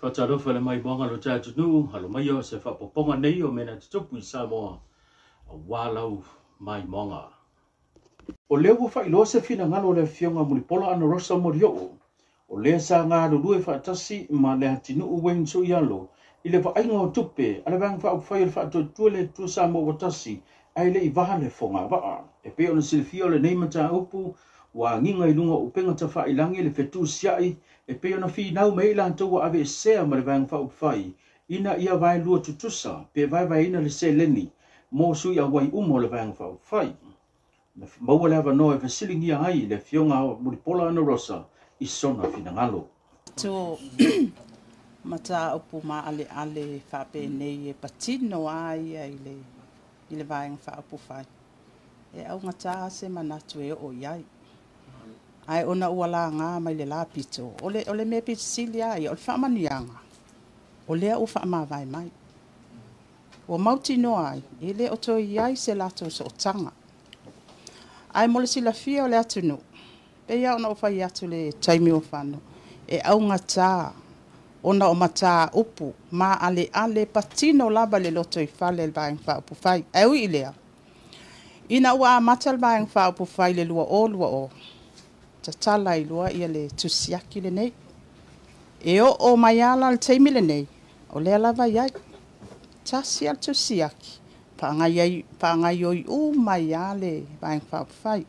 Faatalofa le maimoaga lo tatou alo maia o se faaopoopoga nei o mea na tutupu i Samoa aua lau maimoaga. O lea ua faailoa se finagalo o le Afioga Mulipola Anarosa Molioo, o lea sa galulue faatasi ma le atinuu Wayne Suialo i le vaaiga o tupe a le Vaega Faaupufai o le Faatuatua le Atua Samoa ua Tasi ae le i vaha le fogavaa. E pei ona silafia o lenei mataupu ua agiga i luga o upega tafailagi le fetusiai e pei ona finau mai ai latou ua aveesea ma le Vaega Faaupufai ina ia vaelua tutusa pe vaevaeina le seleni mo sui auai uma o le Vaega Faaupufai. Na maua le avanoa e fesiligia ai le Afioga Mulipola Anarosa i sona finagalo. Tu mataupu maaleale faapenei e patino a ia i le Vaega Faaupufai e augata se manatu e oo i ai. Ae ona ua laga mai le lapito, o le mea pitisili a ia o le faamanuiaga, o lea ua faamavae mai. Ua mautinoa ai, e le o toe i ai se latou sootaga. Ae mo le silafia o le atunuu, pei ona ou fai atu le taimi o fano, e augata ona o mataupu maaleale patino lava le lotoifale le Vaega Faaupufai. Ae ui i lea, ina ua amata le Vaega Faaupufai le 2020, tatala ai loa ia le tusiaki lenei. E oo mai ala le taimi lenei, o lea lava i ai. Tasi a le tusiaki, faagaioi uma ai lava le Vaega Faaupufai.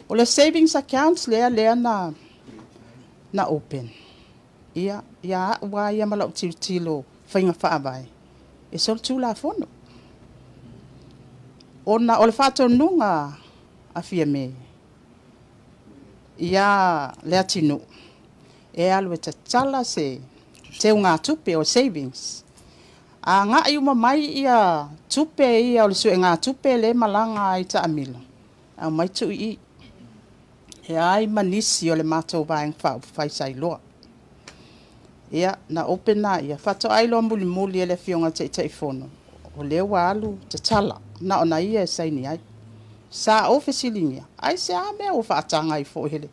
O le savings accounts lea na open, ia, ia au lava ia ma lau tilotilo faiga faavae, e solitulafono. Ona o le faatonuga a Fiame, ia le atinuu, e alu e tatala se teugatupe o savings. Agai uma mai ia tupe ia o le suegatupe le malaga ai taamilo, aumai tuu i i. E ai ma nisi o le matou Vaega Faaupufai sa iloa. Ia, na open ia, faatoa iloa mulimuli e le Afioga i le Taitaifono, o lea ua alu tatala, na ona ia e saini ai. Sa ou fesiligia, ai se a mea ua faataga ai foi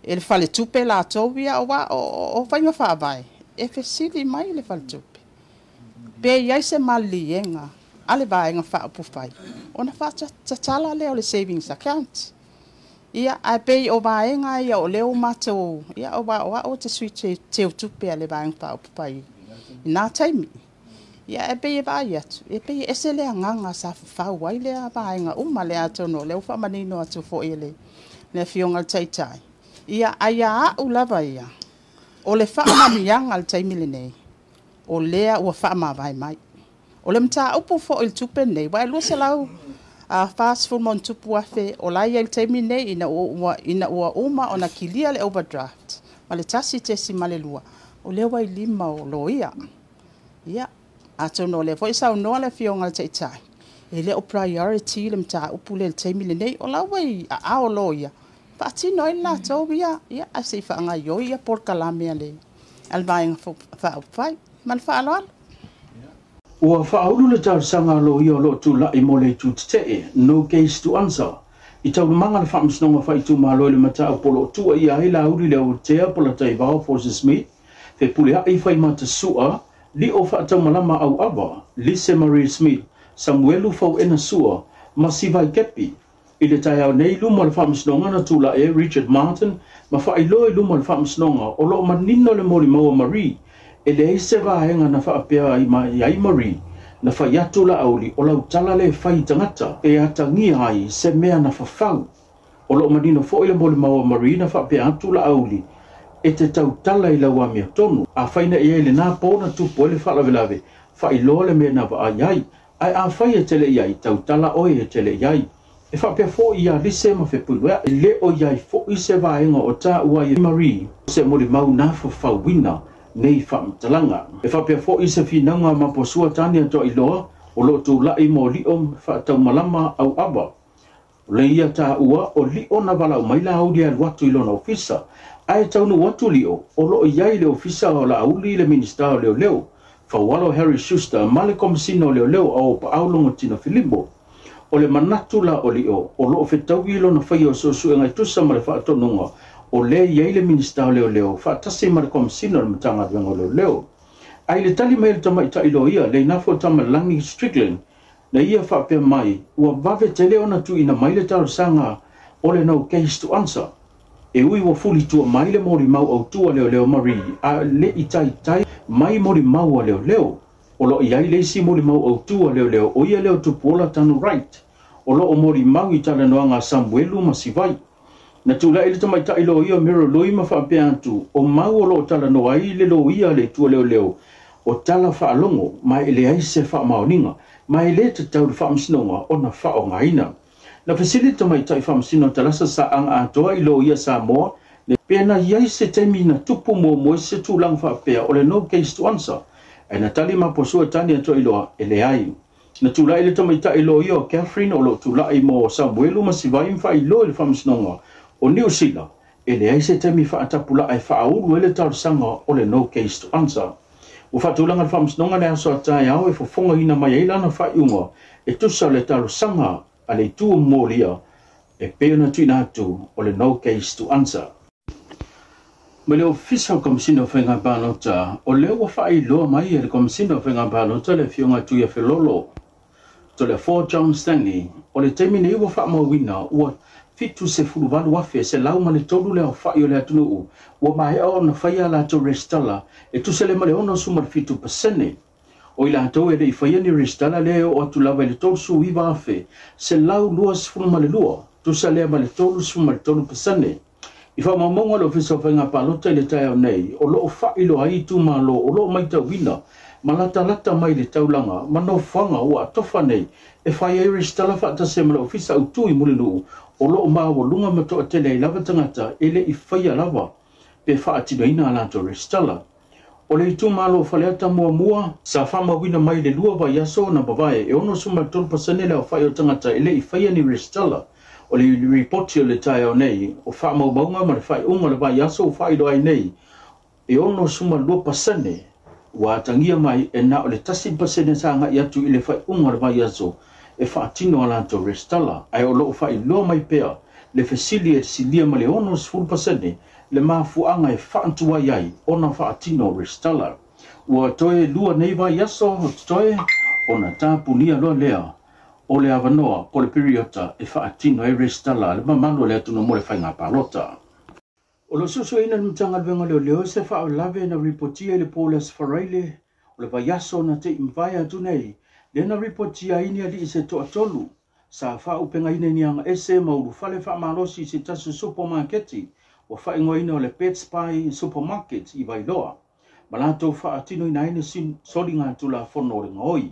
e le faletupe latou ia aua o faiga faavae, e fesili mai le faletupe. Pe i ai se maliliega a le Vaega Faaupufai, ona faatatala lea o le savings account. Ia, ae pei o vaega ia o lea ua matou, ia aua o au ou te sui teutupe a le Vaega Faaupufai i na taimi. Ia, e pei e vaai atu, e pei e ese le agaga sa fafau ai lea vaega uma lea atonu o lea ua faamanino atu foi e le Afioga i le Taitai. Ia, ae ia au lava ia, o le faamanuiaga le taimi lenei, o lea ua faamavae mai. O le mataupu foi i le tupe lenei, aua e 240+ afe o la e i ai i le taimi lenei ina ua uma ona kilia le overdraft ma le 1.2, o lea ua i lima o loia. Ia, atonu o lea foi e saunoa le Afioga i le Taitai, e le o priority le mataupu lea i le taimi lenei. O la ua i aao o loia, faatino ai le latou ia, ia ae se i faagaioi ia polokalame a le Vaega Faaupufai. Ma le faaaloalo. Ua faaulu le talosaga a loia o loo tulai mo le itu tetee, no case to answer, i taualumaga le faamasinoga faaitumalo i le mataupu o loo tuuaia ai Laauli Leuatea Polataivao Fosi Smith, Fepuleai Faimata Su'a, Lio Faataumalama Auava, Lise Marie Smith, Samuelu Fauena Sua ma Sivai Kepi. I le taeao nei luma o le faamasinoga na tulai ai Richard Martin ma faailoa i luma o le faamasinoga o loo manino le molimau a Marie e leai se vaega na faapea ai mai ai Marie na fai atu Laauli o lau tala le fai tagata e atagia ai se mea na fafau. O loo manino foi le molimau a Marie na faapea atu Laauli e te tautala i lau amiotonu. Afai na i ai lena po na tupu ai le faalavelave, faailoa le mea na vaai ai, ae afai e te le i ai, tautala oe e te le i ai. E faapea foi ia Lise ma Fepuleai, e le o i ai foi se vaega o taua ai Marie se molimau na fafauina nei faamatalaga. E faapea foi se finauga Maposua Tania Toailoa o loo tulai mo Lio Faataumalama Auava. O le ia taua o Lio na valaau mai Laauli e alu atu i lona ofisa, ae taunuu atu Lio o loo i ai le ofisa o Laauli le Minista o Leoleo Faualo Harry Schuster ma le Komesina o Leoleo a o Paau Logotina Filipo. O le manatu la o Lio o loo fetaui lona faia o suesuega e tusa ma le faatonuga O lea e i ai le Minisita o Leoleo faatasi ma le Komesina o le Matagaluega o Leoleo. Ae i le tali mai a le tamaitai loia Leinafo Tamalagi Strickland, na ia faapea mai, ua vave tele ona tuuina mai le talosaga o le no case to answer. E ui ua fulitua mai le molimau autu a leoleo Marie, a e le i taitai mai molimau a leoleo. O lo o i ai le isi molimau autu a leoleo, o ia lea o Tupuola Tanu Wright, o lo o molimau i talanoaga a Samuelu ma Sivai. Na tulai le tamaitai loia o Miro Lui ma faapea atu, o mau o lo o talanoa ai le loia a le itu a leoleo, o tala faalogo ma e leai se faamaoniga, ma e le tatau i le faamasinoga ona faaaogaina. Na fesili le tamaitai faamasino Talasa Saaga Atoa i loia Samoa, pe na i ai se taimi na tupu muamua ai se tulaga faapea o le no case to answer, ae na tali maposua Tania Toailoa, e leai. Na tulai le tamaitai loia o Catherine o lo o tulai mo Samuelu ma Sivai ma faailoa i le faamasinoga o Niu Sila, e leai se taimi faatapulaa e faaulu ai le talosaga o le no case to answer. Ua faatulaga le faamasinoga le aso a taeao e fofogaina mai ai lana faaiuga e tusa o le talosaga a le itu o molia e pei ona tuuina atu o le no case to answer. Mai le Ofisa o Komesina o Faiga Palota, o lea ua faailoa mai e le Komesina o Faiga Palota le Afioga Tuia Felolo, Toleafoa John Stanley, o le taimi nei ua faamauina ua 78,103 le aofai o le atunuu ua maea ona faia a latou resitala e tusa lea ma le 67%. O i latou e le i faia ni resitala lea e oo atu lava i le 39,122, tusa lea ma le 33%. I faamaumauga a le Ofisa o Faiga Palota i le taeao nei, o lo o faailoa ai itumalo o lo o maitauina ma latalata mai le taulaga ma nofoaga ua atofa nei e fai ai resitala faatasi ai ma le Ofisa Autu i Mulinuu o lo o maualuga ma toatele ai lava tagata e le i faia lava pe faatinoina a latou resitala. O le itumalo o Faleata muamua, sa faamauina mai i le lua vaiaso na mavae e 63% le aofai o tagata e le i faia ni resitala. O le ripoti o le taeao nei, o faamaumauga ma le faaiuga o le vaiaso ua faailoa ai nei, e 62% ua atagia mai e na o le 1% sa agai atu i le faaiuga o le vaiaso e faatino a latou resitala, ae o lo o faailoa mai pea le fesili e silia ma le 60% le mafuaaga e faatuai ai ona faatino resitala. Ua toe lua nei vaiaso o totoe ona tapunia loa lea o le avanoa po o le piriota e faatino ai resitala a le mamalu o le atunuu mo le faiga palota. O lo o suesueina e le Matagaluega o Leoleo se faalavelave na ripotia i le po o le Aso Faraile o le vaiaso na te i mavae atu nei, lea na ripotia ai ni alii se toatolu sa faaupegaina i ni agaese ma ulufale faamalosi i se tasi o supamaketi ua faaigoaina o le Best Buy Supermarket i Vailoa, ma latou faatinoina ai ni soliga tulafono o le gaoi.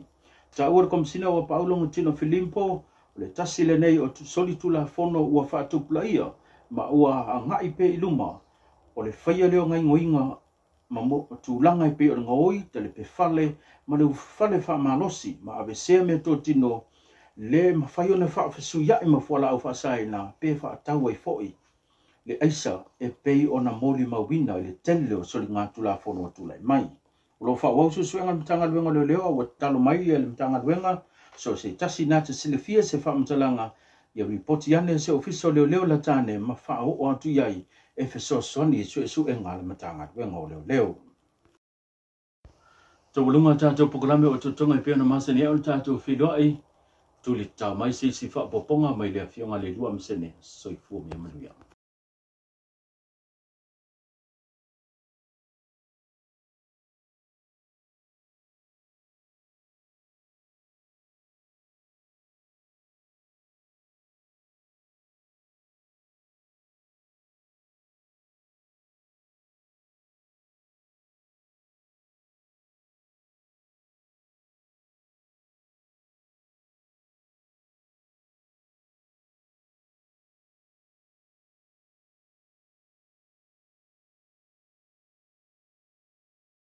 Taua le Komesina ua Paulo Gotino Filimpo, o le tasi lenei o soli tulafono ua faatupulaia ma ua agai pea i luma o le faia lea o gaoioiga ma tulaga e pei o le gaoi, talepefale ma le ulufale faamalosi ma aveesea meatotino le mafai ona faafesuiai ma fualaau faasaina pe faatau ai foi le aisa e pei ona molimauina i le tele o soligatulafono ua tulai mai. O lo o faaauau suesuega a le Matagaluega o Leoleo a ua tatalo mai le Matagaluega so o se tasi na te silafia se faamatalaga ia ripoti ane se Ofisa o Leoleo lata ane ma faaoo atu i ai e fesoasoani i suesuega a le Matagaluega o Leoleo. Taualuga tatou polokalame o totoga e pei ona masani ai o le tatou feiloai, tuli tatao mai se isi faaopoopoga mai le Afioga i le Lua Masene. Soifua ma ia manuia.